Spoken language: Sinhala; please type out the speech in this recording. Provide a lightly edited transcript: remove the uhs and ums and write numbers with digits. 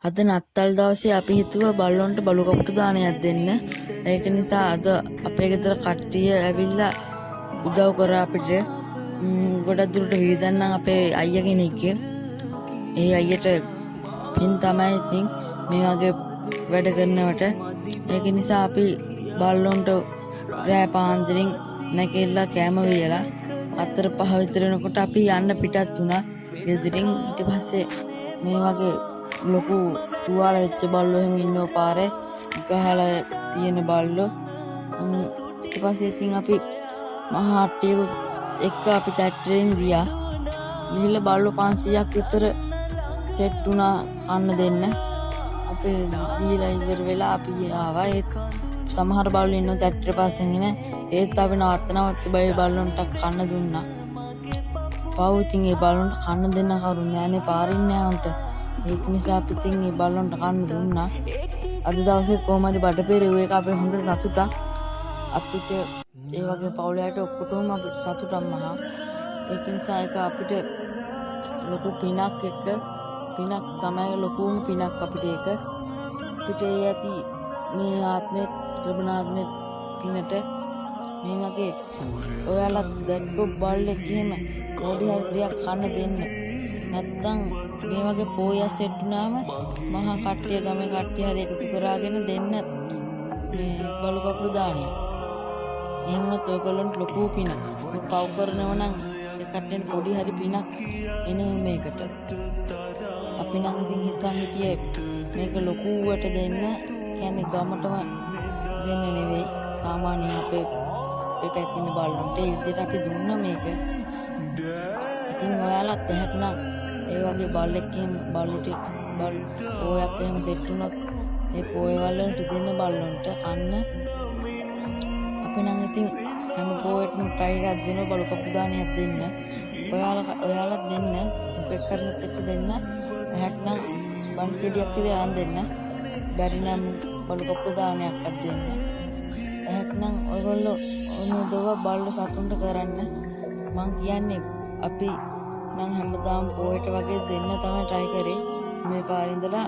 අද නත්තල් දවසේ අපි හිතුවා බල්ලොන්ට බලු කපුටු දානයක් දෙන්න. ඒක නිසා අද අපේ ගෙදර කට්ටිය ඇවිල්ලා උදව් කරා අපිට. ගොඩක් දුරට වියදම් නම් අපේ අයියා කෙනෙක්ගේ. ඒ අයියට පින් තමයි ඉතින් මේ වගේ වැඩ කරනවට. ඒක නිසා අපි බල්ලොන්ට රෑ පාන්දරින් නැගිටලා කෑම වියලා 4 5 විතර වෙනකොට අපි යන්න පිටත් වුණා ගෙදරින්. ඊට පස්සේ මේ වගේ ලොකු තුවාල වෙච්ච බල්ලෝ එහෙම ඉන්නවා පාරේ, ගහලා තියෙන බල්ලෝ. ඊට පස්සේ ඉතින් අපි මහා අට්ටියකුත් එක්ක අපි තැට්ටෙන් ගියා. ගිහිල්ලා බල්ලෝ 500ක් විතර සෙට් වුණා කන්න දෙන්න. අපි දීලා ඉවර වෙලා අපි ආවා. ඒත් සමහර බල්ලෝ ඉන්නවා තැට්ටේ පස්සෙන් එන. ඒත් අපි නවත්ත නවත්ත බයි බල්ලොන්ට කන්න දුන්නා. පව් ඉතින් ඒ බල්ලොන්ට කන්න දෙන්න කවුරුත් නෑනේ පාරේ ඉන්න උන්ට. ඒක නිසා අපි ඉතින් ඒ බල්ලොන්ට කන්න දුන්නා. අද දවසේ කොහොම හරි බඩ පිරෙව්ව එක අපේ හොඳ සතුටක්. අපිට ඒ වගේ පවුලේ අයට ඔක්කොටම අපිට සතුටක් මහා. ඒක නිසා ඒක අපිට ලොකු පිනක් එක්ක පිනක් තමයි, ලොකුම පිනක් අපිට ඒක. අපිට ඒ ඇති මේ ආත්මෙත් ලැබුණ ආත්මෙත් පිනට. මේ වගේ ඔයාලත් දැක්කොත් බල්ලෙක් එහෙම පොඩි හරි දෙයක් කන්න දෙන්න. නැත්තම් මේ වගේ පෝයක් සෙට් වුණාම මහා කට්ටිය, ගමේ කට්ටිය හරි එකතු කරාගෙන දෙන්න මේ බලු කපුරු දානය. එහෙම වුණොත් ඔයගොල්ලන්ට ලොකු පිනක්. පව් කරනව නම් ඒ කට්ටියට පොඩි හරි පිනක් එනවා මේකට. අපි නම් ඉතින් හිතන් හිටියේ මේක ලොකුවට දෙන්න, කියන්නේ ගමටම දෙන්න නෙවෙයි, සාමාන්‍යයෙන් අපේ අපේ පැත්තේ ඉන්න බල්ලොන්ට ඒ විදිහට අපි දුන්න මේක. ඉතින් ඔයාලත් ඇහැක් නම් ඒ වගේ බල්ලෙක් එහෙම බල්ලෝ ටික බල් පෝයක් එහෙම සෙට් වුණොත් ඒ පෝයවල් වලට දෙන්න බල්ලොන්ට අන්න. අපි නම් ඉතින් හැම පෝයටම ට්‍රයි එකක් දෙනවා බලු කපුටු දානයක් දෙන්න. ඔයාලා ඔයාලත් දෙන්න, මොකෙක් හරි සතෙක්ට දෙන්න. ඇහැක් නම් බන්ස් ගෙඩියක් හරි අරන් දෙන්න. බැරි නම් බලු කපුටු දානයක්වත් දෙන්න. ඇහැක් නම් ඔයගොල්ලෝ ඔන්න උදව්ව බල්ලෝ සතුන්ට කරන්න. මං කියන්නේ අපි නම් හැමදාම පෝයට වගේ දෙන්න තමයි try කරේ මේ පාර ඉඳලා.